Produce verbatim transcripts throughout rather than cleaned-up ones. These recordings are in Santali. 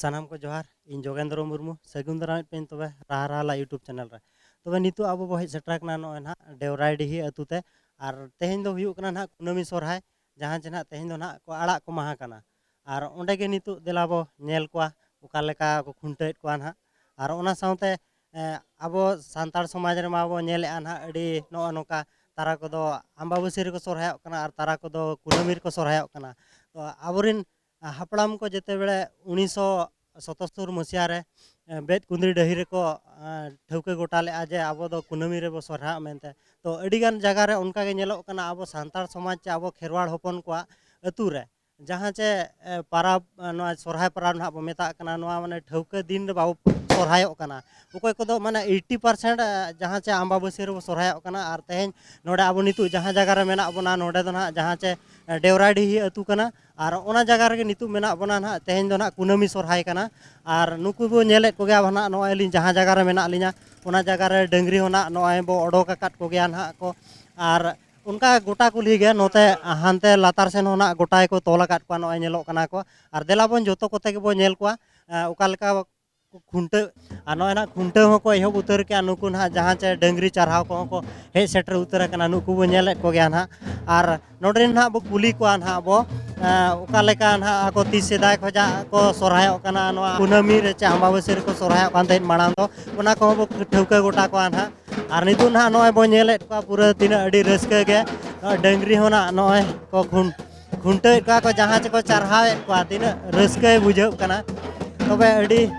ᱥᱟᱱᱟᱢ ᱠᱚ ᱡᱚᱦᱟᱨ᱾ ᱤᱧ ᱡᱳᱜᱮᱱᱫᱨᱚ ᱢᱩᱨᱢᱩ᱾ ᱥᱟᱹᱜᱩᱱ ᱫᱟᱨᱟᱢᱮᱫ ᱯᱮᱭᱟᱧ ᱛᱚᱵᱮ ᱨᱟᱦᱟ ᱨᱟᱦᱟᱞᱟ YouTube ᱪᱮᱱᱮᱞ ᱨᱮ᱾ ᱛᱚᱵᱮ ᱱᱤᱛᱚᱜ ᱟᱵᱚ ᱵᱚ ᱦᱮᱡ ᱥᱮᱴᱮᱨ ᱟᱠᱟᱱᱟ ᱱᱚᱜᱼᱚᱭ ᱱᱟᱦᱟᱜ ᱰᱮᱣᱨᱟᱭᱰᱤᱦᱤ ᱟᱹᱛᱩ ᱛᱮ᱾ ᱟᱨ ᱛᱮᱦᱮᱧ ᱫᱚ ᱦᱩᱭᱩᱜ ᱠᱟᱱᱟ ᱱᱟᱦᱟᱜ ᱠᱩᱱᱟᱹᱢᱤ ᱥᱚᱨᱦᱟᱭ, ᱡᱟᱦᱟᱸ ᱡᱮ ᱱᱟᱦᱟᱜ ᱛᱮᱦᱮᱧ ᱫᱚ ᱱᱟᱦᱟᱜ ᱠᱚ ᱟᱲᱟᱜ ᱠᱚ ᱢᱟᱦᱟ ᱠᱟᱱᱟ᱾ ᱟᱨ ᱚᱸᱰᱮ ᱜᱮ ᱱᱤᱛᱚᱜ ᱫᱮᱞᱟ ᱵᱚ ᱧᱮᱞ ᱠᱚᱣᱟ ᱚᱠᱟ ᱞᱮᱠᱟ ᱠᱚ ᱠᱷᱩᱱᱴᱟᱹᱣᱮᱫ ᱠᱚᱣᱟ ᱱᱟᱦᱟᱜ᱾ ᱟᱨ ᱚᱱᱟ ᱥᱟᱶᱛᱮ ᱮ, ᱟᱵᱚ ᱥᱟᱱᱛᱟᱲ ᱥᱚᱢᱟᱡᱽ ᱨᱮᱢᱟ ᱵᱚ ᱧᱮᱞᱮᱫᱼᱟ ᱱᱟᱦᱟᱜ ᱟᱹᱰᱤ ᱱᱚᱜᱼᱚ ᱱᱚᱝᱠᱟ, ᱛᱟᱨᱟ ᱠᱚᱫᱚ ᱟᱢᱵᱟᱵᱟᱹᱥᱭᱟᱹ ᱨᱮᱠᱚ ᱥᱚᱨᱦᱟᱭᱚᱜ ᱠᱟᱱᱟ ᱟᱨ ᱛᱟᱨᱟ ᱠᱚᱫᱚ ᱠᱩᱱᱟᱹᱢᱤ ᱨᱮᱠᱚ ᱥᱚᱨᱦᱟᱭᱚᱜ ᱠᱟᱱᱟ᱾ ᱛᱚ ᱟᱵᱚᱨᱮᱱ ᱦᱟᱯᱲᱟᱢ ᱠᱚ ᱡᱮᱛᱮ ᱵᱮᱲᱮ ᱩᱱᱤᱥᱥᱚ ᱥᱚᱛᱚᱥᱛᱳᱨ ᱢᱟᱹᱥᱤᱭᱟ ᱨᱮ ᱮ, ᱵᱮᱫ ᱠᱩᱸᱫᱽᱨᱤ ᱰᱟᱹᱦᱤ ᱨᱮᱠᱚ ᱮ, ᱴᱷᱟᱹᱣᱠᱟᱹ ᱜᱚᱴᱟ ᱞᱮᱫᱼᱟ ᱡᱮ ᱟᱵᱚ ᱫᱚ ᱠᱩᱱᱟᱹᱢᱤ ᱨᱮᱵᱚ ᱥᱚᱨᱦᱟᱭᱚᱜ ᱢᱮᱱᱛᱮ᱾ ᱛᱚ ᱟᱹᱰᱤᱜᱟᱱ ᱡᱟᱭᱜᱟ ᱨᱮ ᱚᱱᱠᱟ ᱜᱮ ᱧᱮᱞᱚᱜ ᱠᱟᱱᱟ, ᱟᱵᱚ ᱥᱟᱱᱛᱟᱲ ᱥᱚᱢᱟᱡᱽ ᱪᱮ ᱟᱵᱚ ᱠᱷᱮᱨᱣᱟᱲ ᱦᱚᱯᱚᱱ ᱠᱚᱣᱟᱜ ᱟᱹᱛᱩ ᱨᱮ ᱡᱟᱦᱟᱸ ᱪᱮ ᱮ, ᱯᱟᱨᱟᱵᱽ, ᱮ, ᱱᱚᱣᱟ ᱥᱚᱨᱦᱟᱭ ᱯᱟᱨᱟᱵᱽ ᱱᱟᱦᱟᱜ ᱵᱚ ᱢᱮᱛᱟᱜ ᱠᱟᱱᱟ, ᱱᱚᱣᱟ ᱢᱟᱱᱮ ᱴᱷᱟᱹᱣᱠᱟᱹ ᱫᱤᱱ ᱨᱮ ᱵᱟᱵᱚ ᱥᱚᱨᱦᱟᱭᱚᱜ ᱠᱟᱱᱟ᱾ ᱚᱠᱚᱭ ᱠᱚᱫᱚ ᱢᱟᱱᱮ ᱮᱭᱤᱴᱤ ᱯᱟᱨᱥᱮᱱᱴ ᱡᱟᱦᱟᱸ ᱪᱮ ᱟᱢᱵᱟᱵᱟᱹᱥᱭᱟᱹ ᱨᱮᱵᱚ ᱥᱚᱨᱦᱟᱭᱚᱜ ᱠᱟᱱᱟ᱾ ᱟᱨ ᱛᱮᱦᱮᱧ ᱱᱚᱰᱮ ᱟᱵᱚ ᱱᱤᱛᱚᱜ ᱡᱟᱦᱟᱸ ᱡᱟᱭᱜᱟ ᱨᱮ ᱢᱮᱱᱟᱜ ᱵᱚᱱᱟ, ᱱᱚᱰᱮ ᱫᱚ ᱱᱟᱦᱟᱜ ᱡᱟᱦᱟᱸ ᱪᱮ ᱮ, ᱰᱮᱣᱨᱟᱰᱤᱦᱤ ᱟᱹᱛᱩ ᱠᱟᱱᱟ᱾ ᱟᱨ ᱚᱱᱟ ᱡᱟᱭᱜᱟ ᱨᱮᱜᱮ ᱱᱤᱛᱚᱜ ᱢᱮᱱᱟᱜ ᱵᱚᱱᱟ ᱱᱟᱦᱟᱜ᱾ ᱛᱮᱦᱮᱧ ᱫᱚ ᱱᱟᱦᱟᱜ ᱠᱩᱱᱟᱹᱢᱤ ᱥᱚᱨᱦᱟᱭ ᱠᱟᱱᱟ᱾ ᱟᱨ ᱱᱩᱠᱩ ᱵᱚ ᱧᱮᱞᱮᱫ ᱠᱚᱜᱮᱭᱟ ᱱᱟᱦᱟᱜ, ᱱᱚᱜᱼᱚᱭ ᱟᱹᱞᱤᱧ ᱡᱟᱦᱟᱸ ᱡᱟᱭᱜᱟ ᱨᱮ ᱢᱮᱱᱟᱜ ᱞᱤᱧᱟ, ᱚᱱᱟ ᱡᱟᱭᱜᱟ ᱨᱮ ᱰᱟᱹᱝᱨᱤ ᱦᱚᱸ ᱱᱟᱦᱟᱜ ᱱᱚᱜᱼᱚᱭ ᱵᱚ ᱚᱰᱚᱠ ᱟᱠᱟᱫ ᱠᱚᱜᱮᱭᱟ ᱱᱟᱦᱟᱜ ᱠᱚ᱾ ᱟᱨ ᱚᱱᱠᱟ ᱜᱚᱴᱟ ᱠᱩᱞᱦᱤ ᱜᱮ ᱱᱚᱛᱮ ᱦᱟᱱᱛᱮ ᱞᱟᱛᱟᱨ ᱥᱮᱱ ᱦᱚᱸ ᱱᱟᱜ ᱜᱚᱴᱟ ᱜᱮᱠᱚ ᱛᱚᱞ ᱟᱠᱟᱫ ᱠᱚᱣᱟ, ᱱᱚᱜᱼᱚᱭ ᱧᱮᱞᱚᱜ ᱠᱟᱱᱟ ᱠᱚ᱾ ᱟᱨ ᱫᱮᱞᱟ ᱵᱚᱱ ᱡᱚᱛᱚ ᱠᱚᱛᱮ ᱜᱮᱵᱚᱱ ᱧᱮᱞ ᱠᱚᱣᱟ, ᱮ, ᱚᱠᱟ ᱞᱮᱠᱟ ᱠᱚ ᱠᱷᱩᱱᱴᱟᱹᱣ᱾ ᱟᱨ ᱱᱚᱜᱼᱚᱭ ᱱᱟᱜ ᱠᱷᱩᱱᱴᱟᱹᱣ ᱦᱚᱸᱠᱚ ᱮᱦᱚᱵ ᱩᱛᱟᱹᱨ ᱠᱮᱜᱼᱟ ᱱᱩᱠᱩ ᱱᱟᱦᱟᱜ, ᱡᱟᱦᱟᱸ ᱪᱮ ᱰᱟᱹᱝᱨᱤ ᱪᱟᱨᱦᱟᱣ ᱠᱚᱦᱚᱸ ᱠᱚ ᱦᱮᱡ ᱥᱮᱴᱮᱨ ᱩᱛᱟᱹᱨ ᱟᱠᱟᱱᱟ, ᱱᱩᱠᱩ ᱵᱚᱱ ᱧᱮᱞᱮᱫ ᱠᱚᱜᱮᱭᱟ ᱱᱟᱦᱟᱜ᱾ ᱟᱨ ᱱᱚᱰᱮ ᱱᱟᱦᱟᱜ ᱵᱚ ᱠᱩᱞᱤ ᱠᱚᱣᱟ ᱱᱟᱦᱟᱜ ᱵᱚ, ᱮ, ᱚᱠᱟ ᱞᱮᱠᱟ ᱱᱟᱦᱟᱜ ᱟᱠᱚ ᱛᱤᱥ ᱥᱮᱫᱟᱭ ᱠᱷᱚᱱᱟᱜ ᱠᱚ ᱥᱚᱨᱦᱟᱭᱚᱜ ᱠᱟᱱᱟ, ᱱᱚᱣᱟ ᱠᱩᱱᱟᱹᱢᱤ ᱨᱮ ᱪᱮ ᱟᱢᱵᱟᱵᱟᱹᱥᱭᱟᱹ ᱨᱮᱠᱚ ᱥᱚᱨᱦᱟᱭᱚᱜ ᱠᱟᱱ ᱛᱟᱦᱮᱸᱫ ᱢᱟᱲᱟᱝ ᱫᱚ, ᱚᱱᱟ ᱠᱚᱦᱚᱸ ᱵᱚ ᱴᱷᱟᱹᱣᱠᱟᱹ ᱜᱚᱴᱟ ᱠᱚᱣᱟ ᱱᱟᱦᱟᱜ᱾ ᱟᱨ ᱱᱤᱛᱚᱜ ᱱᱟᱦᱟᱜ ᱱᱚᱜᱼᱚᱭ ᱵᱚ ᱧᱮᱞᱮᱫ ᱠᱚᱣᱟ ᱯᱩᱨᱟᱹ ᱛᱤᱱᱟᱹᱜ ᱟᱹᱰᱤ ᱨᱟᱹᱥᱠᱟᱹ ᱜᱮ, ᱱᱚᱜᱼᱚᱭ ᱰᱟᱹᱝᱨᱤ ᱦᱚᱸ ᱱᱟᱜ ᱱᱚᱜᱼᱚᱭ ᱠᱚ ᱠᱷᱩᱱ-, ᱠᱷᱩᱱᱴᱟᱹᱣᱮᱫ ᱠᱚᱣᱟ ᱠᱚ, ᱡᱟᱦᱟᱸ ᱪᱮᱠᱚ ᱪᱟᱨᱦᱟᱣᱮᱫ ᱠᱚᱣᱟ, ᱛᱤᱱᱟᱹᱜ ᱨᱟᱹᱥᱠᱟᱹ ᱵᱩᱡᱷᱟᱹᱜ ᱠᱟᱱᱟ᱾ ᱛᱚᱵᱮ ᱟᱹᱰᱤ,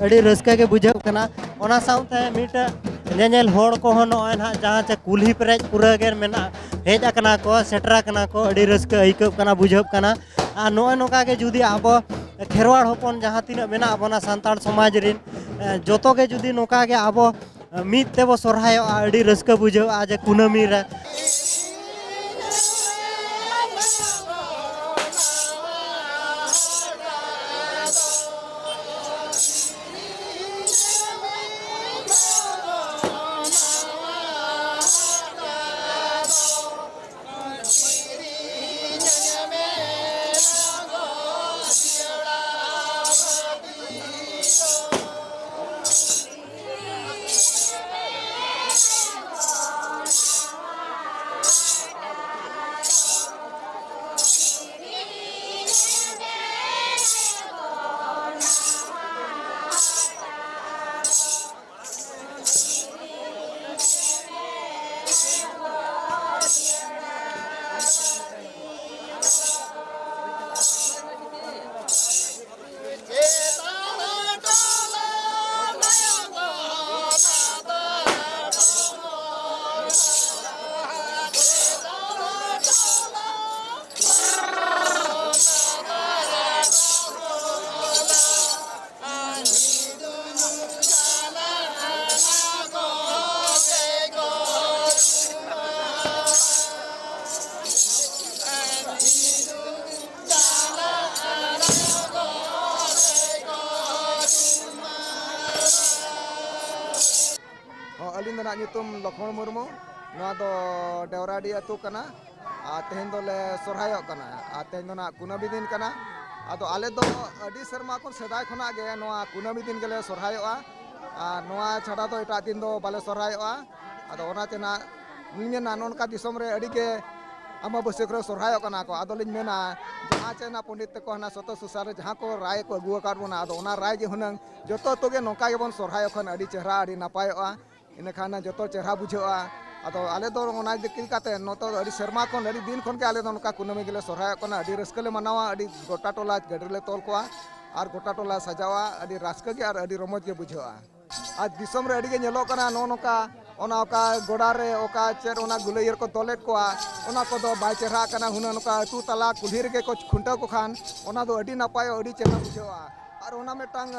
ᱟᱹᱰᱤ ᱨᱟᱹᱥᱠᱟᱹ ᱜᱮ ᱵᱩᱡᱷᱟᱹᱜ ᱠᱟᱱᱟ᱾ ᱚᱱᱟ ᱥᱟᱶᱛᱮ ᱢᱤᱫᱴᱟᱹᱝ ᱧᱮᱧᱮᱞ ᱦᱚᱲ ᱠᱚᱦᱚᱸ ᱱᱚᱜᱼᱚᱭ ᱱᱟᱦᱟᱜ ᱡᱟᱦᱟᱸ ᱪᱮ ᱠᱩᱞᱦᱤ ᱯᱮᱨᱮᱡ ᱯᱩᱨᱟᱹ ᱜᱮ ᱢᱮᱱᱟᱜ, ᱦᱮᱡ ᱟᱠᱟᱱᱟ ᱠᱚ, ᱥᱮᱴᱮᱨ ᱟᱠᱟᱱᱟ ᱠᱚ, ᱟᱹᱰᱤ ᱨᱟᱹᱥᱠᱟᱹ ᱟᱹᱭᱠᱟᱹᱜ ᱠᱟᱱᱟ, ᱵᱩᱡᱷᱟᱹᱜ ᱠᱟᱱᱟ᱾ ᱟᱨ ᱱᱚᱜᱼᱚᱭ ᱱᱚᱝᱠᱟ ᱜᱮ ᱡᱩᱫᱤ ᱟᱵᱚ ᱠᱷᱮᱨᱣᱟᱲ ᱦᱚᱯᱚᱱ ᱡᱟᱦᱟᱸ ᱛᱤᱱᱟᱹᱜ ᱢᱮᱱᱟᱜ ᱵᱚᱱᱟ ᱥᱟᱱᱛᱟᱲ ᱥᱚᱢᱟᱡᱽ ᱨᱤᱱ, ᱮ, ᱡᱚᱛᱚ ᱜᱮ ᱡᱩᱫᱤ ᱱᱚᱝᱠᱟ ᱜᱮ ᱟᱵᱚ ᱢᱤᱫ ᱛᱮᱵᱚ ᱥᱚᱨᱦᱟᱭᱚᱜᱼᱟ, ᱟᱹᱰᱤ ᱨᱟᱹᱥᱠᱟᱹ ᱵᱩᱡᱷᱟᱹᱜᱼᱟ ᱡᱮ ᱠᱩᱱᱟᱹᱢᱤ ᱨᱮ᱾ ᱧᱩᱛᱩᱢ ᱞᱚᱠᱷᱢᱚᱬ ᱢᱩᱨᱢᱩ᱾ ᱱᱚᱣᱟ ᱫᱚ ᱰᱮᱣᱨᱟᱰᱤ ᱟᱹᱛᱩ ᱠᱟᱱᱟ᱾ ᱟᱨ ᱛᱮᱦᱮᱧ ᱫᱚᱞᱮ ᱥᱚᱨᱦᱟᱭᱚᱜ ᱠᱟᱱᱟ᱾ ᱟᱨ ᱛᱮᱦᱮᱧ ᱫᱚ ᱱᱟᱜ ᱠᱩᱱᱟᱹᱢᱤ ᱫᱤᱱ ᱠᱟᱱᱟ᱾ ᱟᱫᱚ ᱟᱞᱮ ᱫᱚ ᱟᱹᱰᱤ ᱥᱮᱨᱢᱟ ᱠᱷᱚᱱ, ᱥᱮᱫᱟᱭ ᱠᱷᱚᱱᱟᱜ ᱜᱮ ᱱᱚᱣᱟ ᱠᱩᱱᱟᱹᱢᱤ ᱫᱤᱱ ᱜᱮᱞᱮ ᱥᱚᱨᱦᱟᱭᱚᱜᱼᱟ᱾ ᱟᱨ ᱱᱚᱣᱟ ᱪᱷᱟᱰᱟ ᱫᱚ ᱮᱴᱟᱜ ᱫᱤᱱ ᱫᱚ ᱵᱟᱞᱮ ᱥᱚᱨᱦᱟᱭᱚᱜᱼᱟ᱾ ᱟᱫᱚ ᱚᱱᱟᱛᱮ ᱱᱟᱜ ᱞᱤᱧ ᱢᱮᱱᱟ, ᱱᱚᱜᱼᱚ ᱱᱚᱝᱠᱟ ᱫᱤᱥᱚᱢ ᱨᱮ ᱟᱹᱰᱤ ᱜᱮ ᱟᱢᱵᱟᱵᱟᱹᱥᱭᱟᱹ ᱠᱚᱨᱮ ᱥᱚᱨᱦᱟᱭᱚᱜ ᱠᱟᱱᱟ ᱠᱚ᱾ ᱟᱫᱚᱞᱤᱧ ᱢᱮᱱᱟ, ᱡᱟᱦᱟᱸ ᱪᱮ ᱱᱟᱜ ᱯᱚᱱᱰᱤᱛ ᱛᱟᱠᱚ ᱦᱟᱱᱟ ᱥᱚᱛᱚ ᱥᱚᱥᱟᱨ ᱨᱮ ᱡᱟᱦᱟᱸ ᱠᱚ ᱨᱟᱭ ᱠᱚ ᱟᱹᱜᱩ ᱟᱠᱟᱫ ᱵᱚᱱᱟ, ᱟᱫᱚ ᱚᱱᱟ ᱨᱟᱭ ᱜᱮ ᱦᱩᱱᱟᱹᱝ ᱡᱚᱛᱚ ᱟᱹᱛᱩ ᱜᱮ ᱱᱚᱝᱠᱟ ᱜᱮᱵᱚᱱ ᱥᱚᱨᱦᱟᱭᱚᱜ ᱠᱷᱟᱱ ᱟᱹᱰᱤ ᱪᱮᱦᱨᱟ, ᱟᱹᱰᱤ ᱱᱟᱯᱟᱭᱚᱜᱼᱟ᱾ ᱤᱱᱟᱹᱠᱷᱟᱱ ᱡᱚᱛᱚ ᱪᱮᱦᱨᱟ ᱵᱩᱡᱷᱟᱹᱜᱼᱟ᱾ ᱟᱫᱚ ᱟᱞᱮ ᱫᱚ ᱚᱱᱟ ᱤᱫᱤ ᱠᱟᱛᱮ ᱱᱚᱛᱮ ᱫᱚ ᱟᱹᱰᱤ ᱥᱮᱨᱢᱟ ᱠᱷᱚᱱ, ᱟᱹᱰᱤ ᱫᱤᱱ ᱠᱷᱚᱱ ᱜᱮ ᱟᱞᱮ ᱫᱚ ᱱᱚᱝᱠᱟ ᱠᱩᱱᱟᱹᱢᱤ ᱜᱮᱞᱮ ᱥᱚᱨᱦᱟᱭᱚᱜ ᱠᱟᱱᱟ᱾ ᱟᱹᱰᱤ ᱨᱟᱹᱥᱠᱟᱹ ᱞᱮ ᱢᱟᱱᱟᱣᱟ᱾ ᱟᱹᱰᱤ ᱜᱚᱴᱟ ᱴᱚᱞᱟ ᱜᱟᱹᱰᱤ ᱨᱮᱞᱮ ᱛᱚᱞ ᱠᱚᱣᱟ ᱟᱨ ᱜᱚᱴᱟ ᱴᱚᱞᱟ ᱥᱟᱡᱟᱣᱟ᱾ ᱟᱹᱰᱤ ᱨᱟᱹᱥᱠᱟᱹ ᱜᱮ ᱟᱨ ᱟᱹᱰᱤ ᱨᱚᱢᱚᱡᱽ ᱜᱮ ᱵᱩᱡᱷᱟᱹᱜᱼᱟ᱾ ᱟᱨ ᱫᱤᱥᱚᱢ ᱨᱮ ᱟᱹᱰᱤ ᱜᱮ ᱧᱮᱞᱚᱜ ᱠᱟᱱᱟ, ᱱᱚᱜᱼᱚ ᱱᱚᱝᱠᱟ ᱚᱱᱟ ᱚᱠᱟ ᱜᱚᱰᱟ ᱨᱮ ᱚᱠᱟ ᱪᱮᱫ ᱚᱱᱟ ᱜᱩᱞᱟᱹᱭ ᱨᱮᱠᱚ ᱛᱚᱞᱮᱫ ᱠᱚᱣᱟ, ᱚᱱᱟ ᱠᱚᱫᱚ ᱵᱟᱭ ᱪᱮᱦᱨᱟᱜ ᱠᱟᱱᱟ᱾ ᱦᱩᱱᱟᱹᱝ ᱱᱚᱝᱠᱟ ᱟᱹᱛᱩ ᱛᱟᱞᱟ ᱠᱩᱞᱦᱤ ᱨᱮᱜᱮ ᱠᱚ ᱠᱷᱩᱱᱴᱟᱹᱣ ᱠᱚ ᱠᱷᱟᱱ ᱚᱱᱟ ᱫᱚ ᱟᱹᱰᱤ ᱱᱟᱯᱟᱭᱚᱜ, ᱟᱹᱰᱤ ᱪᱮᱦᱨᱟ ᱵᱩᱡᱷᱟᱹᱜᱼᱟ᱾ ᱟᱨ ᱚᱱᱟ ᱢᱤᱫᱴᱟᱝ,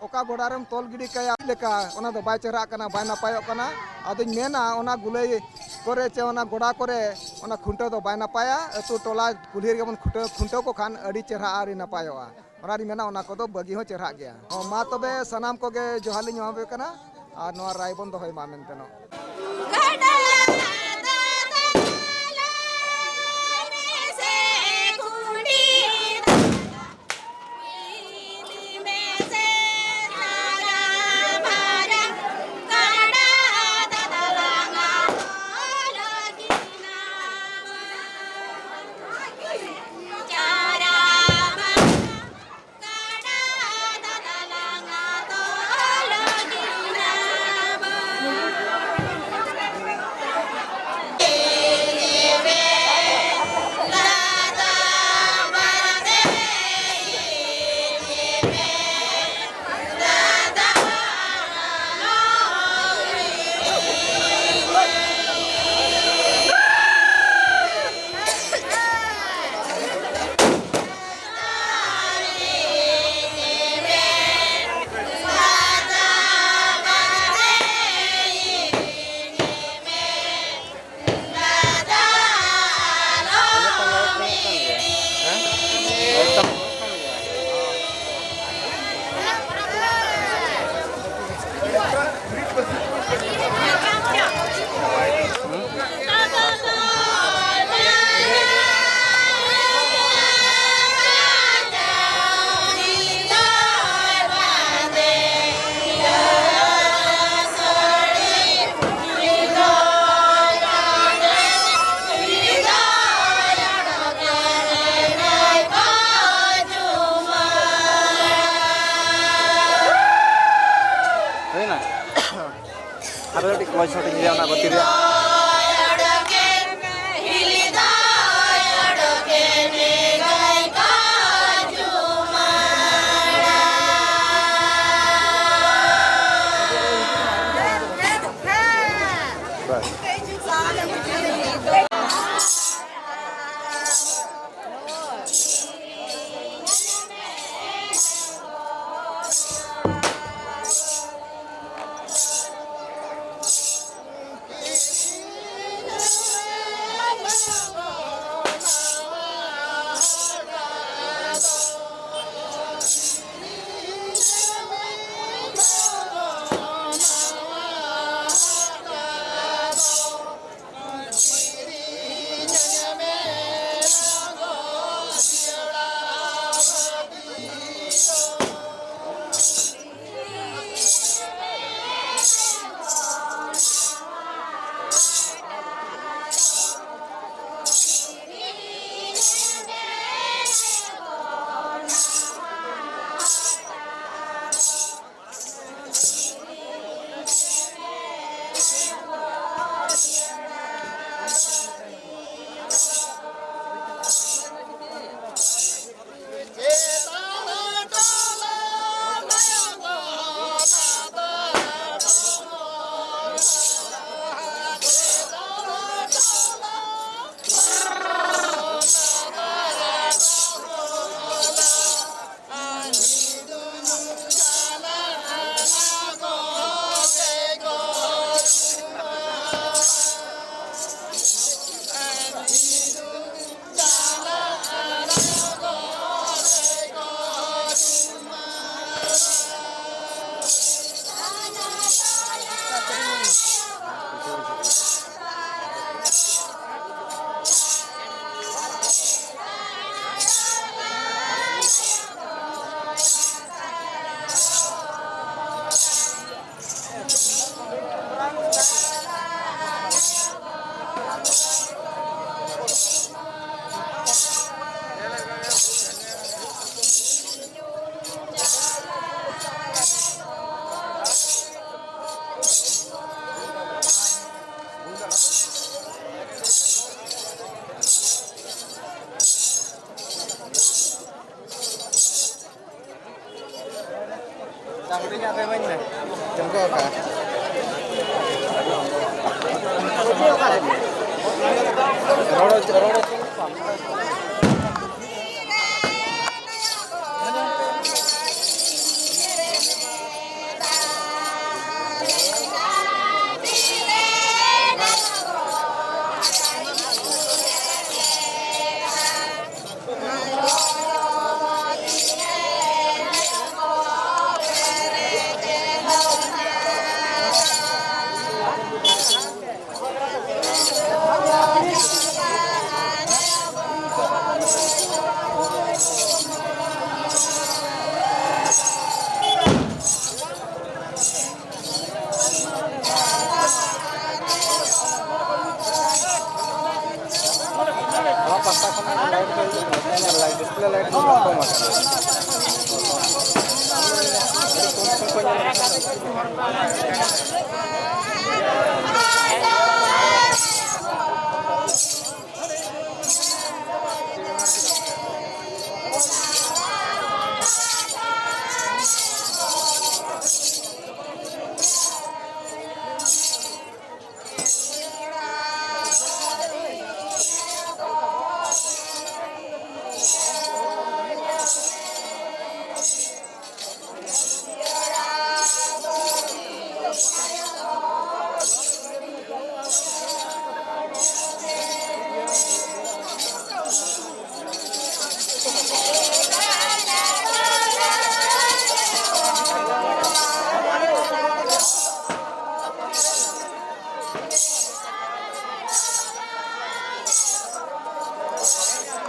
ᱚᱠᱟ ᱜᱚᱰᱟ ᱨᱮᱢ ᱛᱚᱞ ᱜᱤᱰᱤ ᱠᱟᱭᱟ ᱞᱮᱠᱟ, ᱚᱱᱟ ᱫᱚ ᱵᱟᱭ ᱪᱮᱦᱨᱟᱜ ᱠᱟᱱᱟ, ᱵᱟᱭ ᱱᱟᱯᱟᱭᱚᱜ ᱠᱟᱱᱟ᱾ ᱟᱫᱚᱧ ᱢᱮᱱᱟ, ᱚᱱᱟ ᱜᱩᱞᱟᱹᱭ ᱠᱚᱨᱮ ᱪᱮ ᱚᱱᱟ ᱜᱚᱰᱟ ᱠᱚᱨᱮ ᱚᱱᱟ ᱠᱷᱩᱱᱴᱟᱹᱣ ᱫᱚ ᱵᱟᱭ ᱱᱟᱯᱟᱭᱟ᱾ ᱟᱹᱛᱩ ᱴᱚᱞᱟ ᱠᱩᱞᱦᱤ ᱨᱮᱜᱮ ᱵᱚᱱ ᱠᱷᱩᱱᱴᱟᱹᱣ, ᱠᱷᱩᱱᱴᱟᱹᱣ ᱠᱚ ᱠᱷᱟᱱ ᱟᱹᱰᱤ ᱪᱮᱦᱨᱟ ᱟᱨ ᱟᱹᱰᱤ ᱱᱟᱯᱟᱭᱚᱜᱼᱟ᱾ ᱚᱱᱟᱨᱤᱧ ᱢᱮᱱᱟ, ᱚᱱᱟ ᱠᱚᱫᱚ ᱵᱟᱹᱜᱤ ᱦᱚᱸ ᱪᱮᱦᱨᱟᱜ ᱜᱮᱭᱟ᱾ ᱦᱚᱸ, ᱢᱟ ᱛᱚᱵᱮ ᱥᱟᱱᱟᱢ ᱠᱚᱜᱮ ᱡᱚᱦᱟᱨ ᱞᱤᱧ ᱮᱢᱟᱯᱮ ᱠᱟᱱᱟ ᱟᱨ ᱱᱚᱣᱟ ᱨᱟᱭ ᱵᱚᱱ ᱫᱚᱦᱚᱭ ᱢᱟ ᱢᱮᱱᱛᱮ ᱱᱚ᱾ ᱟᱨ ᱠᱟᱹᱴᱤᱡ ᱠᱚᱭ ᱥᱚᱴ ᱤᱧ ᱞᱟᱹᱭᱟ ᱚᱱᱟ ᱵᱟᱹᱛᱤ ᱨᱮᱭᱟᱜ᱾ ᱪᱚᱢᱠᱟᱣ ᱟᱠᱟᱫᱼᱟ᱾ ᱨᱚᱲ, ᱨᱚᱲ᱾ ᱱᱚᱣᱟ ᱯᱟᱦᱴᱟ ᱠᱷᱚᱱᱟᱜ ᱞᱟᱭᱤᱴ ᱫᱚ ᱦᱤᱡᱩᱜ ᱠᱟᱱᱟ, ᱞᱟᱭᱤᱴ, ᱰᱤᱥᱯᱞᱮ ᱞᱟᱭᱤᱴ ᱫᱚ ᱠᱚᱢ ᱟᱠᱟᱱᱟ᱾ ᱟᱹᱰᱤ ᱠᱚᱢ ᱠᱚᱢ ᱠᱚ ᱧᱮᱞᱚᱜ ᱠᱟᱱᱟ᱾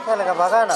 ᱪᱮᱫ ᱞᱮᱠᱟ ᱵᱟᱜᱟᱱᱟ?